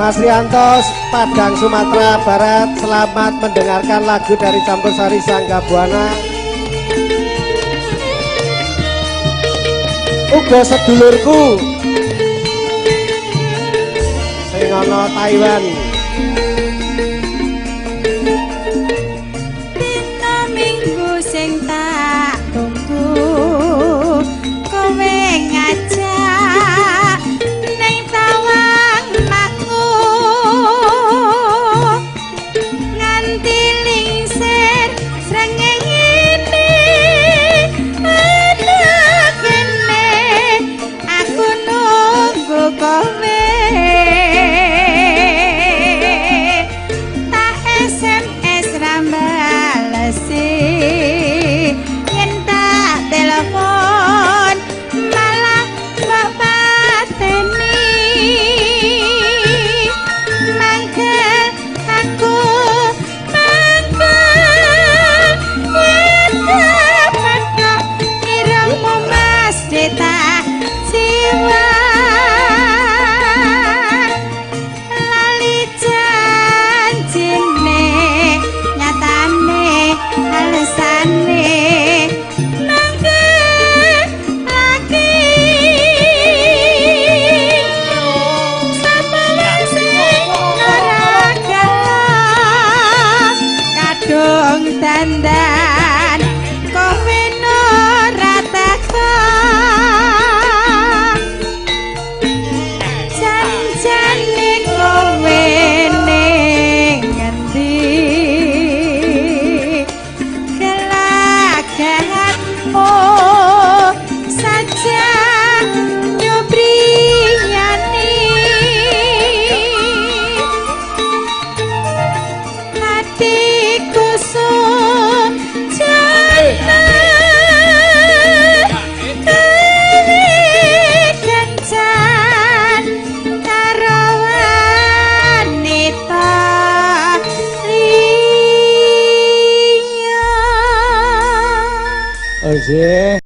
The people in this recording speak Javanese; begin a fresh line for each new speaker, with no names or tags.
Mas Rianto, Padang Sumatera Barat, selamat mendengarkan lagu dari Campursari Sangga Buana. Uga sedulurku sing ana Taiwan.
Dina Minggu sing tak tunggu, kowe ngajak ning Tawang Mangu, nganti lingsir srengenge ana kene aku nunggu kowe. Tak SMS ra balesi, yen tak telepon malah mbok pateni. Mangkel aku, mangkel yen kepethuk irungmu mesti tak jiwa. Lali janjine, nyatane alesane mangkel lagi. Sapa wong sing ora gelem kadung dandan kowe ora teko. Janjane kowe ning ngendi, gelagahanmu saja nyobriyani. Hatiku sujana gawe kencan karo wanita liya.
Oh, nggih.